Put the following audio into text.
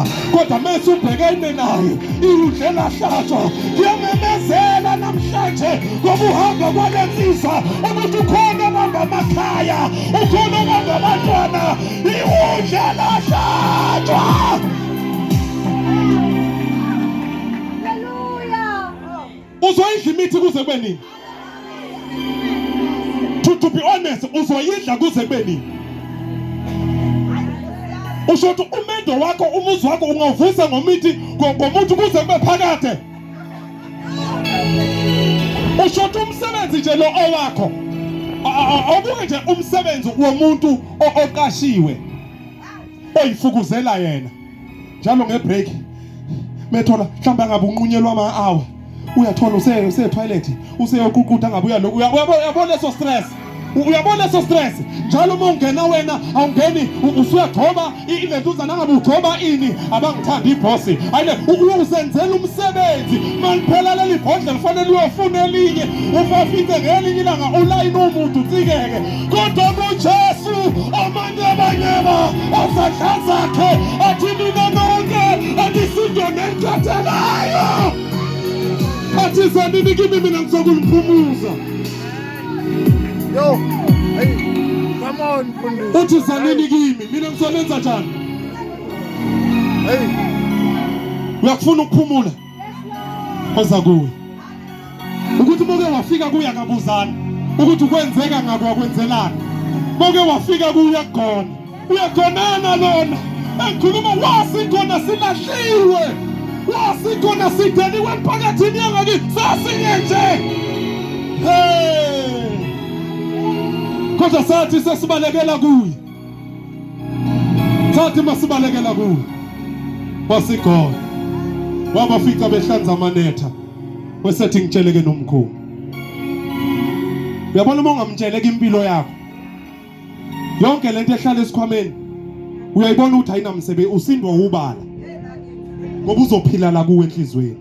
lahlazwa, kodwa mese ubhekene naye iwundle lahlazwa. Ngiyamemezela namhlanje ngokuhamba kwale nsizwa ukuthi ukhona obamba amakhaya, ukhona obamba abantwana, iwundle lahlatshwa. Uzoyidla imithi kuze kube nini? To be honest, uzoyidla kuze kube nini? Usho ukuthi umendo wakho, umuzi wakho ungawuvusa ngomithi ngomuthi kuze kube phakade. Usho ukuthi umsebenzi nje lo owakho. Awubuke nje umsebenzi womuntu oqashiwe oyifukuzela yena. Njalo ngebreak methola mhlawumbe angabe unqunyelwa ama-hour uyathola use toilet useyoququda angabe uyaloku uyabo leso stress, uyabona leso stress. Njalo uma ungena wena awungeni usuyagcoba ilentuzana, angabe ugcoba ini, abangithandi ibhosi ayile, uzenzela umsebenzi. Maliphela leli bhodlela lifanele uyofuna elinye, ufafice ngelinye ilanga ulayini umuntu ucikeke. Kodwa kuJesu omanyebanyeba ozandla zakhe athi nina nonke anisindo nenikhathalayo, athi zanini kimi mina ngizokuniphumuza. Yo, hey, come on mfundisi. Uthi zanini kimi mina ngizonenza njani? Hey. Uyakufuna ukuphumula? Oza kuwe. Ukuthi moke wafika kuye akabuzani ukuthi kwenzeka ngakwakwenzelani. Moke wafika kuye uyagona. Uyagonana lona. Engikhuluma wasikhona silahliwe. Wasikhona sideliwe emphakathini yangakithi sasinye nje. Hey! Kodwa sathi sesibalekela kuye. Sathi masibalekela kuye. Wasigona. Wabafica behlanza amanetha. Wesethi ngitsheleke nomkhulu. Uyabona uma ungamtsheleka impilo yakho. Yonke lento ehlala esikhwameni uyayibona ukuthi ayinamsebenzi, usindwa ubala. Ngoba uzophila la kuwe enhlizweni.